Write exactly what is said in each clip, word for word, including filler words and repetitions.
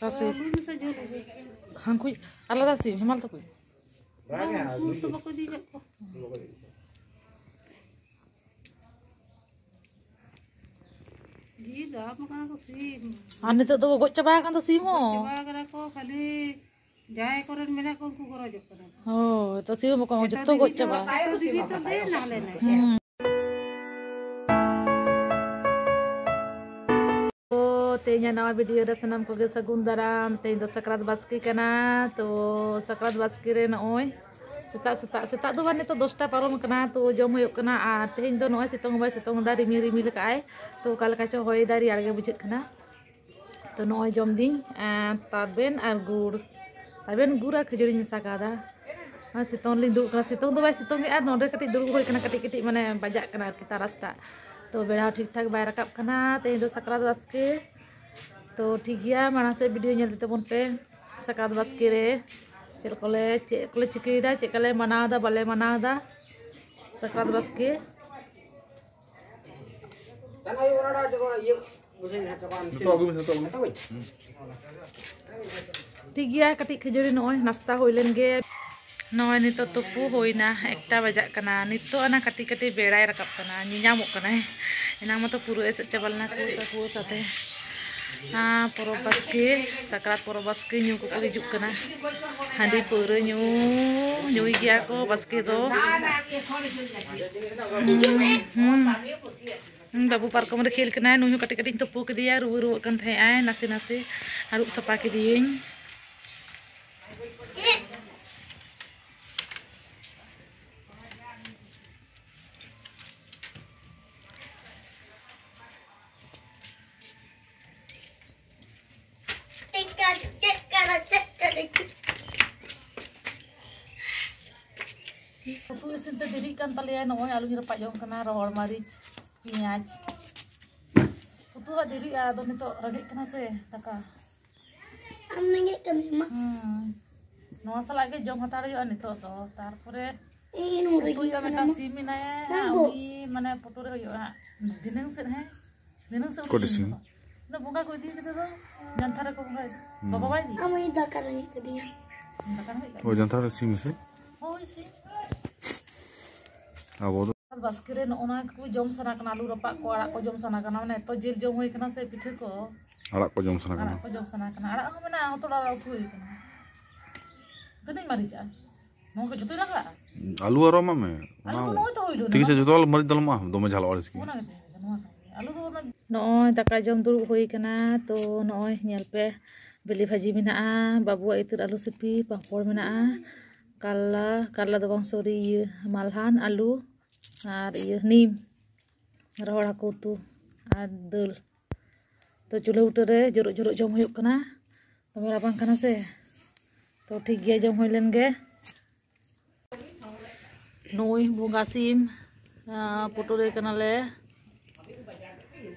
ᱛᱟᱥᱮ᱾ ᱟᱹᱞᱩ ᱢᱮᱥᱟ ᱡᱷᱳᱞ ᱜᱮ᱾ ᱦᱟᱱᱠᱩᱡ ᱟᱞᱟᱫᱟ ᱥᱤᱢ, ᱦᱮᱢᱟᱞ ᱛᱟᱠᱚ᱾ ᱵᱟᱝ, ᱩᱱᱠᱩ ᱫᱚ ᱵᱟᱠᱚ ᱤᱫᱤ ᱠᱟᱜ ᱠᱚᱣᱟ᱾ ᱡᱤ ᱫᱟᱢ ᱟᱠᱟᱱᱟ ᱠᱚ ᱥᱤᱢ᱾ ᱟᱨ ᱱᱤᱛᱚᱜ ᱫᱚ ᱜᱚᱡ ᱪᱟᱵᱟ ᱟᱠᱟᱱ ᱫᱚ ᱥᱤᱢ ᱦᱚᱸ᱾ ᱪᱟᱵᱟ ᱟᱠᱟᱱᱟ ᱠᱚ, ᱠᱷᱟᱹᱞᱤ ᱡᱟᱦᱟᱸᱭ ᱠᱚᱨᱮᱱ ᱢᱮᱱᱟᱜ ᱠᱚ, ᱩᱱᱠᱩ ᱠᱚ ᱨᱚᱡᱚᱜ ᱠᱟᱱᱟ᱾ ᱦᱳᱭ, ᱛᱚ ᱥᱤᱢ ᱦᱚᱸ ᱵᱟᱠᱚ, ᱡᱚᱛᱚ ᱜᱚᱡ ᱪᱟᱵᱟ᱾ ᱛᱚ ᱛᱮᱦᱮᱧᱟᱜ ᱱᱟᱣᱟ ᱵᱷᱤᱰᱤᱭᱳ ᱨᱮ ᱥᱟᱱᱟᱢ ᱠᱚᱜᱮ ᱥᱟᱹᱜᱩᱱ ᱫᱟᱨᱟᱢ᱾ ᱛᱮᱦᱮᱧ ᱫᱚ ᱥᱟᱠᱨᱟᱛ ᱵᱟᱥᱠᱮ ᱠᱟᱱᱟ᱾ ᱛᱚ ᱥᱟᱠᱨᱟᱛ ᱵᱟᱥᱠᱮ ᱨᱮ ᱱᱚᱜᱼᱚᱭ ᱥᱮᱛᱟᱜ, ᱥᱮᱛᱟᱜ, ᱥᱮᱛᱟᱜ ᱫᱚ ᱵᱟᱝ, ᱱᱤᱛᱚᱜ ᱫᱚᱥᱴᱟ ᱯᱟᱨᱚᱢ ᱟᱠᱟᱱᱟ᱾ ᱛᱚ ᱡᱚᱢ ᱦᱩᱭᱩᱜ ᱠᱟᱱᱟ᱾ ᱟᱨ ᱛᱮᱦᱮᱧ ᱫᱚ ᱱᱚᱜᱼᱚᱭ ᱥᱤᱛᱩᱝ ᱦᱚᱸ ᱵᱟᱭ ᱥᱤᱛᱩᱝ ᱮᱫᱟ, ᱨᱤᱢᱤᱞ ᱨᱤᱢᱤᱞ ᱟᱠᱟᱫᱼᱟᱭ᱾ ᱛᱚ ᱚᱠᱟ ᱞᱮᱠᱟ ᱪᱚ ᱦᱚᱭ ᱫᱟᱭ, ᱨᱮᱭᱟᱲ ᱜᱮ ᱵᱩᱡᱷᱟᱹᱜ ᱠᱟᱱᱟ᱾ ᱛᱚ ᱱᱚᱜᱼᱚᱭ ᱡᱚᱢ ᱫᱤᱧ, ᱮᱸ, ᱛᱟᱵᱮᱱ ᱟᱨ ᱜᱩᱲ, ᱛᱟᱵᱮᱱ ᱜᱩᱲ ᱟᱨ ᱠᱷᱟᱹᱡᱟᱹᱲᱤᱧ ᱢᱮᱥᱟ ᱠᱟᱣᱫᱟ᱾ ᱟᱨ ᱥᱤᱛᱩᱝ ᱨᱮᱞᱤᱧ ᱫᱩᱲᱩᱵ ᱠᱟᱱᱟ, ᱥᱤᱛᱩᱝ ᱫᱚ ᱵᱟᱭ ᱥᱤᱛᱩᱝ ᱮᱫᱟ, ᱱᱚᱰᱮ ᱠᱟᱹᱴᱤᱡ ᱫᱩᱲᱩᱵ ᱦᱩᱭ ᱠᱟᱱᱟ, ᱠᱟᱹᱴᱤᱡ ᱠᱟᱹᱴᱤᱡ ᱢᱟᱱᱮ ᱵᱟᱡᱟᱜ ᱠᱟᱱᱟ ᱟᱨᱠᱤ ᱛᱟᱨᱟᱥ ᱴᱟᱜ᱾ ᱛᱚ ᱵᱮᱲᱟ ᱦᱚᱸ ᱴᱷᱤᱠ ᱴᱷᱟᱠ ᱵᱟᱭ ᱨᱟᱠᱟᱵ ᱠᱟᱱᱟ᱾ ᱛᱮᱦᱮᱧ ᱫᱚ ᱥᱟᱠᱨᱟᱛ ᱵᱟᱥᱠᱮ᱾ ᱛᱚ ᱴᱷᱤᱠ ᱜᱮᱭᱟ, ᱢᱟᱲᱟᱝ ᱥᱮᱫ ᱵᱷᱤᱰᱤᱭᱳ ᱧᱮᱞ ᱤᱫᱤ ᱛᱟᱵᱚᱱ ᱯᱮ᱾ ᱥᱟᱠᱨᱟᱛ ᱵᱟᱥᱠᱮ ᱨᱮ ᱪᱮᱫ ᱠᱚᱞᱮ, ᱪᱮᱫ ᱠᱚᱞᱮ ᱪᱤᱠᱟᱹᱭᱮᱫᱟ, ᱪᱮᱫ ᱠᱚᱞᱮ ᱢᱟᱱᱟᱣ ᱮᱫᱟ, ᱵᱟᱞᱮ ᱢᱟᱱᱟᱣ ᱮᱫᱟ ᱥᱟᱠᱨᱟᱛ ᱵᱟᱥᱠᱮ᱾ ᱱᱤᱛᱚᱜ ᱟᱹᱜᱩᱭ ᱢᱮ, ᱱᱤᱛᱚᱜ ᱟᱹᱜᱩᱭ ᱢᱮ᱾ ᱴᱷᱤᱠ ᱜᱮᱭᱟ, ᱠᱟᱹᱴᱤᱡ ᱠᱷᱟᱹᱡᱟᱹᱲᱤ ᱱᱚᱜᱼᱚᱭ ᱱᱟᱥᱛᱟ ᱦᱩᱭ ᱞᱮᱱ ᱜᱮ᱾ ᱱᱚᱜᱼᱚᱭ ᱱᱤᱛᱚᱜ ᱛᱩᱯᱩ ᱦᱩᱭᱱᱟ, ᱮᱠᱴᱟ ᱵᱟᱡᱟᱜ ᱠᱟᱱᱟ᱾ ᱱᱤᱛᱚᱜ ᱟᱱᱟ ᱠᱟᱹᱴᱤᱡ ᱠᱟᱹᱴᱤᱡ ᱵᱮᱲᱟᱭ ᱨᱟᱠᱟᱵ ᱠᱟᱱᱟ, ᱧᱮᱧᱟᱢᱚᱜ ᱠᱟᱱᱟᱭ᱾ ᱮᱱᱟᱝ ᱢᱟᱛᱚ ᱯᱩᱨᱟᱹ ᱮᱥᱮᱫ ᱪᱟᱵᱟ ᱞᱮᱱᱟ ᱠᱩᱣᱟᱹᱥᱟ, ᱠᱩᱣᱟᱹᱥᱟ ᱛᱮ᱾ ᱦᱮᱸ, ᱯᱚᱨᱚᱵᱽ ᱵᱟᱥᱠᱮ, ᱥᱟᱠᱨᱟᱛ ᱯᱚᱨᱚᱵᱽ ᱵᱟᱥᱠᱮ ᱧᱩ ᱠᱚᱠᱚ ᱦᱤᱡᱩᱜ ᱠᱟᱱᱟ᱾ ᱦᱟᱺᱰᱤ ᱯᱟᱹᱣᱨᱟᱹ ᱧᱩ, ᱧᱩᱭ ᱜᱮᱭᱟ ᱠᱚ ᱵᱟᱥᱠᱮ ᱫᱚ᱾ ᱦᱩᱸ, ᱦᱩᱸ᱾ ᱦᱩᱸ, ᱵᱟᱹᱵᱩ ᱯᱟᱨᱠᱚᱢ ᱨᱮ ᱠᱷᱮᱞ ᱠᱟᱱᱟᱭ᱾ ᱱᱩᱭ ᱦᱚᱸ ᱠᱟᱹᱴᱤᱡ ᱠᱟᱹᱴᱤᱡ ᱤᱧ ᱛᱩᱯᱩ ᱠᱮᱫᱮᱭᱟ, ᱨᱩᱣᱟᱹ ᱨᱩᱣᱟᱹᱜ ᱠᱟᱱ ᱛᱟᱦᱮᱸᱜ ᱟᱭ ᱱᱟᱥᱮ ᱱᱟᱥᱮ᱾ ᱟᱹᱨᱩᱵ ᱥᱟᱯᱷᱟ ᱠᱮᱫᱮᱭᱟᱹᱧ᱾ ᱩᱛᱩ ᱤᱥᱤᱱ ᱛᱮ ᱫᱮᱨᱤᱜ ᱠᱟᱱ ᱛᱟᱞᱮᱭᱟ᱾ ᱱᱚᱜᱼᱚᱭ ᱟᱹᱞᱩᱧ ᱨᱟᱯᱟᱜ ᱡᱚᱝ ᱠᱟᱱᱟ, ᱨᱚᱦᱚᱲ ᱢᱟᱹᱨᱤᱪ, ᱯᱮᱸᱭᱟᱡᱽ᱾ ᱩᱛᱩ ᱦᱟᱸᱜ ᱫᱮᱨᱤᱜᱼᱟ, ᱟᱫᱚ ᱱᱤᱛᱚᱜ ᱨᱮᱸᱜᱮᱡ ᱠᱟᱱᱟ ᱥᱮ ᱫᱟᱠᱟ᱾ ᱟᱢ ᱨᱮᱸᱜᱮᱡ ᱠᱟᱱᱟ ᱢᱟ᱾ ᱦᱩᱸ᱾ ᱱᱚᱣᱟ ᱥᱟᱞᱟᱜ ᱜᱮ ᱡᱚᱢ ᱦᱟᱛᱟᱲ ᱦᱩᱭᱩᱜᱼᱟ ᱱᱤᱛᱚᱜ ᱫᱚ, ᱛᱟᱨᱯᱚᱨᱮ ᱤᱧ ᱦᱚᱸ ᱩᱛᱩ ᱨᱮᱸᱜᱮᱡ ᱦᱩᱭᱩᱜᱼᱟ, ᱠᱟᱱᱟ ᱢᱤᱫᱴᱟᱝ ᱢᱟ᱾ ᱥᱤᱢ ᱢᱮᱱᱟᱭᱟ, ᱵᱟᱹᱵᱩ᱾ ᱩᱱᱤ ᱢᱟᱱᱮ ᱯᱚᱴᱚᱨᱮ ᱦᱩᱭᱩᱜᱼᱟ ᱫᱷᱤᱱᱟᱹᱝ ᱥᱮᱫ, ᱦᱮᱸ? ᱫᱷᱤᱱᱟᱹᱝ ᱥᱮᱫ ᱩᱱᱤ ᱚᱠᱚᱭ ᱥᱤᱢ ᱥᱤᱢ? ᱫᱚ᱾ ᱚᱱᱟ ᱵᱚᱸᱜᱟ ᱠᱚ ᱤᱫᱤ ᱠᱟᱛᱮ ᱫᱚ ᱡᱟᱱᱛᱷᱟᱨ ᱨᱮᱠᱚ ᱵᱚᱸᱜᱟᱭ ᱫᱟ᱾ ᱦᱩᱸ᱾ ᱵᱟᱵᱟ ᱵᱟᱭ ᱤᱫᱤ? ᱟᱢ ᱫᱟᱠᱟ ᱨᱮᱸᱜᱮᱡ ᱠᱟᱫᱤᱧᱟ᱾ ᱫᱟᱠᱟ ᱨᱮᱸᱜᱮᱡ ᱠᱟᱫ ᱚ, ᱡᱟᱱᱛᱷᱟᱨ ᱨᱮ ᱥᱤᱢ ᱥᱮ? ᱦᱳᱭ, ᱥᱤᱢ᱾ ᱟᱵᱚ ᱫᱚ ᱵᱟᱥᱠᱮ ᱨᱮ ᱱᱚᱜᱼᱚ ᱱᱚᱣᱟ ᱠᱚ ᱡᱚᱢ ᱥᱟᱱᱟ ᱠᱟᱱᱟ, ᱟᱹᱞᱩ ᱨᱟᱯᱟᱜ ᱠᱚ, ᱟᱲᱟᱜ ᱠᱚ ᱡᱚᱢ ᱥᱟᱱᱟ ᱠᱟᱱᱟ, ᱢᱟᱱᱮ ᱮᱛᱚ ᱡᱤᱞ ᱡᱚᱢ ᱦᱩᱭ ᱠᱟᱱᱟ ᱥᱮ, ᱯᱤᱴᱷᱟᱹ ᱠᱚ᱾ ᱟᱲᱟᱜ ᱠᱚ ᱡᱚᱢ ᱥᱟᱱᱟ ᱠᱟᱱᱟ᱾ ᱟᱲᱟᱜ ᱠᱚ ᱡᱚᱢ ᱥᱟᱱᱟ ᱠᱟᱱᱟ, ᱟᱲᱟᱜ ᱦᱚᱸ ᱢᱮᱱᱟᱜᱼᱟ, ᱦᱚᱛᱚᱫ ᱟᱲᱟᱜ ᱩᱛᱩ ᱦᱩᱭ ᱠᱟᱱᱟ᱾ ᱛᱤᱱᱟᱹᱜ ᱤᱧ ᱢᱟᱹᱨᱤᱪᱟᱜᱼᱟ? ᱱᱚᱣᱟ ᱠᱚ ᱡᱚᱛᱚ ᱞᱟᱜᱟᱜᱼᱟ? ᱟᱹᱞᱩ ᱟᱨᱚ ᱮᱢᱟᱜ ᱢᱮ᱾ ᱟᱹᱞᱩ ᱚᱱᱟ ᱠᱚ ᱱᱚᱜᱼᱚᱭ ᱛᱚ ᱦᱩᱭ ᱞᱮᱱᱟ᱾ ᱴᱷᱤᱠ ᱟᱪᱷᱮ, ᱡᱚᱛᱚ ᱢᱟᱹᱨᱤᱪ ᱫᱚ ᱟᱞᱚᱢ ᱮᱢᱟᱜᱼᱟ, ᱫᱚᱢᱮ ᱡᱷᱟᱞᱚᱜᱼᱟ ᱟᱹᱲᱤᱥ ᱜᱮ᱾ ᱚᱱᱟ ᱜᱮ ᱛᱟᱦᱮᱸ ᱠᱟᱱᱟ, ᱱᱚᱣᱟ ᱠᱟᱱ ᱜᱮᱭᱟ᱾ ᱟᱹᱞᱩ ᱫᱚ ᱚᱱᱟ ᱱᱚᱜᱼᱚᱭ ᱫᱟᱠᱟ ᱡᱚᱢ ᱫᱩᱲᱩᱵ ᱦᱩᱭ ᱠᱟᱱᱟ᱾ ᱛᱚ ᱱᱚᱜᱼᱚᱭ ᱧᱮᱞ ᱯᱮ, ᱵᱤᱞᱤ ᱵᱷᱟᱹᱡᱤ ᱢᱮᱱᱟᱜᱼᱟ, ᱵᱟᱹᱵᱩᱣᱟᱜ ᱤᱛᱟᱹᱫ ᱟᱹᱞᱩ ᱥᱤᱯᱤ, ᱯᱟᱸᱯᱚᱲ ᱢᱮᱱᱟᱜᱼᱟ, ᱠᱟᱨᱞᱟ, ᱠᱟᱨᱞᱟ ᱫᱚ ᱵᱟᱝ, ᱥᱚᱨᱤ, ᱤᱭᱟᱹ, ᱢᱟᱞᱦᱟᱱ ᱟᱹᱞᱩ ᱟᱨ ᱤᱭᱟᱹ ᱱᱤᱢ, ᱨᱚᱦᱚᱲ ᱦᱟᱹᱠᱩ ᱩᱛᱩ ᱟᱨ ᱫᱟᱹᱞ᱾ ᱛᱚ ᱪᱩᱞᱦᱟᱹ ᱵᱩᱴᱟᱹ ᱨᱮ ᱡᱩᱨᱩᱜ ᱡᱩᱨᱩᱜ ᱡᱚᱢ ᱦᱩᱭᱩᱜ ᱠᱟᱱᱟ, ᱫᱚᱢᱮ ᱨᱟᱵᱟᱝ ᱠᱟᱱᱟ ᱥᱮ᱾ ᱛᱚ ᱴᱷᱤᱠ ᱜᱮᱭᱟ, ᱡᱚᱢ ᱦᱩᱭ ᱞᱮᱱ ᱜᱮ᱾ ᱱᱩᱭ ᱵᱚᱸᱜᱟ ᱥᱤᱢ, ᱟᱸ, ᱯᱩᱴᱩᱨᱮ ᱠᱟᱱᱟᱞᱮ᱾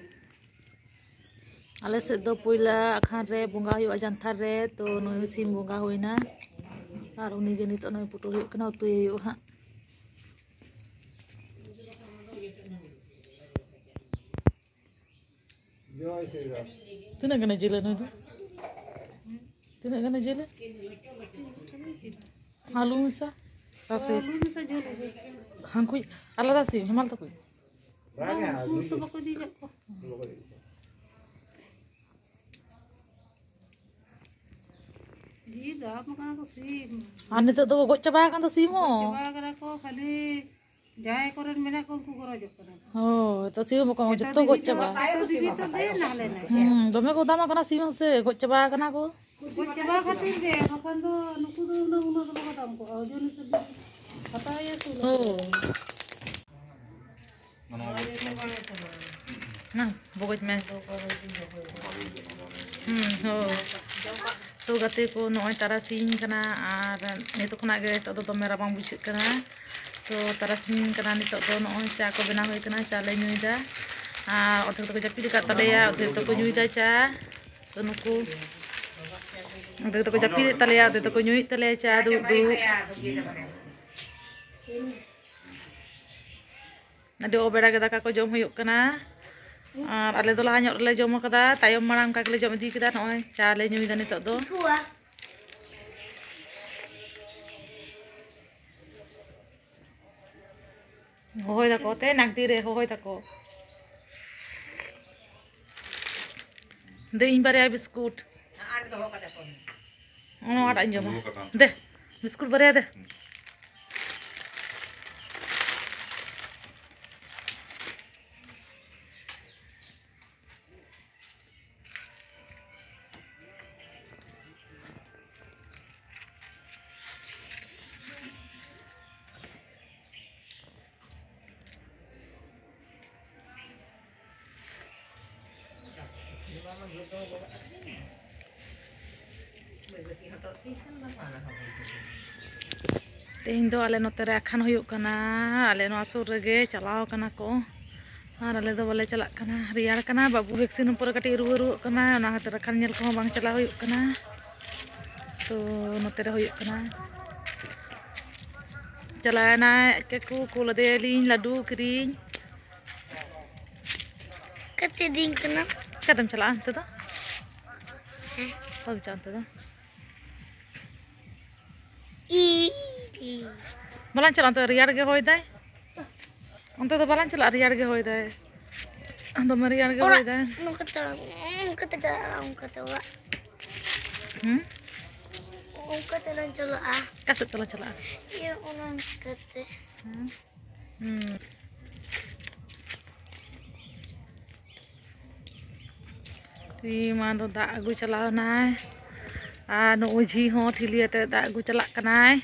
ᱟᱞᱮ ᱥᱮᱫ ᱫᱚ ᱯᱩᱭᱞᱟᱹ ᱟᱠᱷᱟᱱ ᱨᱮ ᱵᱚᱸᱜᱟ ᱦᱩᱭᱩᱜᱼᱟ ᱡᱟᱱᱛᱷᱟᱨ ᱨᱮ, ᱛᱚ ᱱᱩᱭ ᱥᱤᱢ ᱵᱚᱸᱜᱟ ᱦᱩᱭᱱᱟ᱾ ᱟᱨ ᱩᱱᱤ ᱜᱮ ᱱᱤᱛᱚᱜ ᱱᱩᱭ ᱯᱩᱴᱩᱨ ᱦᱩᱭᱩᱜ ᱠᱟᱱᱟ, ᱩᱛᱩᱭ ᱦᱩᱭᱩᱜᱼᱟ ᱦᱟᱸᱜ᱾ ᱛᱤᱱᱟᱹᱜ ᱜᱟᱱᱮ ᱡᱤᱞᱟ ᱱᱩᱭ ᱫᱚ? ᱛᱤᱱᱟᱹᱜ ᱜᱟᱱᱮ ᱡᱤᱞᱟ? ᱟᱹᱞᱩ ᱢᱮᱥᱟ? ᱨᱟᱥᱮ? ᱟᱹᱞᱩ ᱢᱮᱥᱟ ᱡᱷᱳᱞ ᱜᱮ᱾ ᱦᱟᱱᱠᱩᱡ ᱟᱞᱟᱫᱟ ᱥᱤᱢ, ᱦᱮᱢᱟᱞ ᱛᱟᱠᱚ? ᱵᱟᱝ, ᱩᱱᱠᱩ ᱫᱚ ᱵᱟᱠᱚ ᱤᱫᱤ ᱠᱟᱜ ᱠᱚᱣᱟ᱾ ᱡᱤᱞ ᱫᱟᱢ ᱟᱠᱟᱱᱟ ᱠᱚ ᱥᱤᱢ᱾ ᱟᱨ ᱱᱤᱛᱚᱜ ᱫᱚ ᱜᱚᱡ ᱪᱟᱵᱟ ᱟᱠᱟᱱ ᱫᱚ ᱥᱤᱢ ᱦᱚᱸ᱾ ᱜᱚᱡ ᱪᱟᱵᱟ ᱟᱠᱟᱱᱟ ᱠᱚ, ᱠᱷᱟᱹᱞᱤ ᱡᱟᱦᱟᱸᱭ ᱠᱚᱨᱮᱱ ᱢᱮᱱᱟᱜ ᱠᱚ, ᱩᱱᱠᱩ ᱠᱚ ᱨᱚᱡᱚᱜ ᱠᱟᱱᱟ᱾ ᱦᱳᱭ, ᱛᱚ ᱥᱤᱢ ᱦᱚᱸ ᱵᱟᱠᱚ ᱮᱴᱟᱜ ᱡᱚᱛᱚ ᱜᱚᱡ ᱫᱤᱵᱤ ᱛᱚ, ᱪᱟᱵᱟ᱾ ᱮᱴᱟᱜ ᱫᱤᱵᱤ ᱛᱚ ᱫᱮ ᱱᱟᱦᱞᱮ ᱱᱟ᱾ ᱦᱩᱸ, ᱫᱚᱢᱮ ᱠᱚ ᱫᱟᱢ ᱟᱠᱟᱱᱟ ᱥᱤᱢ ᱦᱚᱸ ᱥᱮ, ᱜᱚᱡ ᱪᱟᱵᱟ ᱟᱠᱟᱱᱟ ᱠᱚ᱾ ᱜᱚᱡ ᱪᱟᱵᱟ ᱠᱷᱟᱹᱛᱤᱨ ᱜᱮ, ᱵᱟᱠᱷᱟᱱ ᱫᱚ ᱱᱩᱠᱩ ᱫᱚ ᱩᱱᱟᱹᱜ, ᱩᱱᱟᱹᱜ ᱫᱚ ᱵᱟᱠᱚ ᱫᱟᱢ ᱠᱚᱜᱼᱟ, ᱳᱡᱚᱱ ᱦᱤᱥᱟᱹᱵ ᱫᱚ ᱦᱟᱛᱟᱣ ᱦᱩᱭᱩᱜᱼᱟ ᱥᱮ ᱩᱱᱟᱹᱜ᱾ ᱦᱳᱭ᱾ ᱱᱟ, ᱵᱚᱜᱚᱡ ᱢᱮ᱾ ᱦᱩᱸ, ᱦᱳᱭ᱾ ᱛᱚ ᱜᱟᱛᱮ ᱠᱚ, ᱱᱚᱜᱼᱚᱭ ᱛᱟᱨᱟᱥᱤᱧ ᱠᱟᱱᱟ ᱟᱨ ᱱᱤᱛᱚᱜ ᱠᱷᱚᱱᱟᱜ ᱜᱮ ᱱᱤᱛᱚᱜ ᱫᱚ ᱫᱚᱢᱮ ᱨᱟᱵᱟᱝ ᱵᱩᱡᱷᱟᱹᱜ ᱠᱟᱱᱟ᱾ ᱛᱚ ᱛᱟᱨᱟᱥᱤᱧ ᱠᱟᱱᱟ ᱱᱤᱛᱚᱜ ᱫᱚ, ᱱᱚᱜᱼᱚᱭ ᱪᱟ ᱠᱚ ᱵᱮᱱᱟᱣ ᱦᱩᱭ ᱠᱟᱱᱟ, ᱪᱟ ᱞᱮ ᱧᱩᱭᱮᱫᱟ᱾ ᱟᱨ ᱚᱨᱫᱷᱮᱠ ᱫᱚᱠᱚ ᱡᱟᱹᱯᱤᱫ ᱟᱠᱟᱫ ᱛᱟᱞᱮᱭᱟ, ᱚᱨᱫᱷᱮᱠ ᱫᱚᱠᱚ ᱧᱩᱭᱮᱫᱟ ᱪᱟ᱾ ᱛᱚ ᱱᱩᱠᱩ ᱚᱨᱫᱷᱮᱠ ᱫᱚᱠᱚ ᱡᱟᱹᱯᱤᱫᱮᱫ ᱛᱟᱞᱮᱭᱟ, ᱚᱨᱫᱷᱮᱠ ᱫᱚᱠᱚ ᱧᱩᱭᱮᱫ ᱛᱟᱞᱮᱭᱟ ᱪᱟ ᱫᱩᱲᱩᱵ ᱫᱩᱲᱩᱵ᱾ ᱟᱹᱰᱤ ᱚᱵᱮᱲᱟ ᱜᱮ ᱫᱟᱠᱟ ᱠᱚ ᱡᱚᱢ ᱦᱩᱭᱩᱜ ᱠᱟᱱᱟ᱾ ᱟᱨ ᱟᱞᱮ ᱫᱚ ᱞᱟᱦᱟ ᱧᱚᱜ ᱨᱮᱞᱮ ᱡᱚᱢ ᱠᱟᱫᱟ, ᱛᱟᱭᱚᱢ ᱢᱟᱲᱟᱝ ᱚᱱᱠᱟ ᱜᱮᱞᱮ ᱡᱚᱢ ᱤᱫᱤ ᱠᱮᱫᱟ᱾ ᱱᱚᱜᱼᱚᱭ ᱪᱟ ᱞᱮ ᱧᱩᱭᱮᱫᱟ ᱱᱤᱛᱚᱜ ᱫᱚ᱾ ᱦᱚᱦᱚᱭ ᱫᱟᱠᱚ ᱛᱮ, ᱱᱟᱜᱽᱫᱤ ᱨᱮ ᱦᱚᱦᱚᱭ ᱫᱟᱠᱚ᱾ ᱫᱮ, ᱤᱧ ᱵᱟᱨᱭᱟ ᱵᱤᱥᱠᱩᱴ᱾ ᱱᱚᱣᱟᱴᱟᱜ ᱤᱧ ᱡᱚᱢᱟ᱾ ᱫᱮ, ᱵᱤᱥᱠᱩᱴ ᱵᱟᱨᱭᱟ ᱫᱮ᱾ ᱛᱮᱦᱮᱧ ᱫᱚ ᱟᱞᱮ ᱱᱚᱛᱮ ᱨᱮ ᱟᱠᱷᱟᱱ ᱦᱩᱭᱩᱜ ᱠᱟᱱᱟ, ᱟᱞᱮ ᱱᱚᱣᱟ ᱥᱩᱨ ᱨᱮᱜᱮ ᱪᱟᱞᱟᱣ ᱠᱟᱱᱟ ᱠᱚ, ᱟᱨ ᱟᱞᱮ ᱫᱚ ᱵᱟᱞᱮ ᱪᱟᱞᱟᱜ ᱠᱟᱱᱟ᱾ ᱨᱮᱭᱟᱲ ᱠᱟᱱᱟ, ᱵᱟᱹᱵᱩ ᱵᱷᱮᱠᱥᱤᱱ ᱯᱚᱨᱮ ᱠᱟᱹᱴᱤᱡ ᱨᱩᱣᱟᱹ ᱨᱩᱣᱟᱹᱜ ᱠᱟᱱᱟ, ᱚᱱᱟ ᱠᱷᱟᱹᱛᱤᱨ ᱟᱠᱷᱟᱱ ᱧᱮᱞ ᱠᱚᱦᱚᱸ ᱵᱟᱝ ᱪᱟᱞᱟᱣ ᱦᱩᱭᱩᱜ ᱠᱟᱱᱟ᱾ ᱛᱚ ᱱᱚᱛᱮ ᱨᱮ ᱦᱩᱭᱩᱜ ᱠᱟᱱᱟ, ᱪᱟᱞᱟᱣᱮᱱᱟᱭ ᱟᱡ ᱠᱟᱠᱩ, ᱠᱩᱞ ᱟᱫᱮᱭᱟᱞᱤᱧ ᱞᱟᱹᱰᱩ ᱠᱤᱨᱤᱧ᱾ ᱠᱟᱛᱮ ᱫᱤᱱ ᱠᱟᱱᱟ᱾ ᱪᱤᱠᱟᱹᱛᱮᱢ ᱪᱟᱞᱟᱜᱼᱟ ᱚᱱᱛᱮ ᱫᱚ? ᱦᱮᱸ᱾ ᱵᱟᱢ ᱪᱟᱞᱟᱜᱼᱟ ᱚᱱᱛᱮ ᱫᱚ? ᱤ, ᱤ᱾ ᱵᱟᱞᱟᱝ ᱪᱟᱞᱟᱜᱼᱟ, ᱚᱱᱛᱮ ᱨᱮᱭᱟᱲ ᱜᱮ ᱦᱚᱭ ᱫᱟᱭ᱾ ᱚᱱᱛᱮ ᱫᱚ ᱵᱟᱞᱟᱝ ᱪᱟᱞᱟᱜᱼᱟ, ᱨᱮᱭᱟᱲ ᱜᱮ ᱦᱚᱭ ᱫᱟᱭ᱾ ᱫᱚᱢᱮ ᱨᱮᱭᱟᱲ ᱜᱮ ᱦᱚᱭ ᱚᱲᱟᱜ ᱫᱟᱭ᱾ ᱱᱚᱝᱠᱟ ᱛᱮ, ᱚᱱᱠᱟ ᱛᱮ ᱪᱟᱞᱟᱜ, ᱚᱱᱠᱟ ᱛᱮ ᱚᱲᱟᱜ᱾ ᱦᱩᱸ? ᱚᱱᱠᱟ ᱛᱮ ᱞᱟᱝ ᱪᱟᱞᱟᱜᱼᱟ᱾ ᱚᱠᱟ ᱥᱮᱫ ᱛᱮᱞᱟᱝ ᱪᱟᱞᱟᱜᱼᱟ? ᱤᱭᱟᱹ, ᱚᱱᱟ ᱚᱱᱠᱟ ᱛᱮ᱾ ᱦᱩᱸ᱾ ᱦᱩᱸ᱾ ᱛᱤ ᱢᱟ ᱫᱚ ᱫᱟᱜ ᱟᱹᱜᱩ ᱪᱟᱞᱟᱣ ᱮᱱᱟᱭ, ᱟᱨ ᱱᱩᱜᱼᱩᱭ ᱡᱷᱤ ᱦᱚᱸ ᱴᱷᱤᱞᱤ ᱟᱛᱮ ᱫᱟᱜ ᱟᱹᱜᱩ ᱪᱟᱞᱟᱜ ᱠᱟᱱᱟᱭ᱾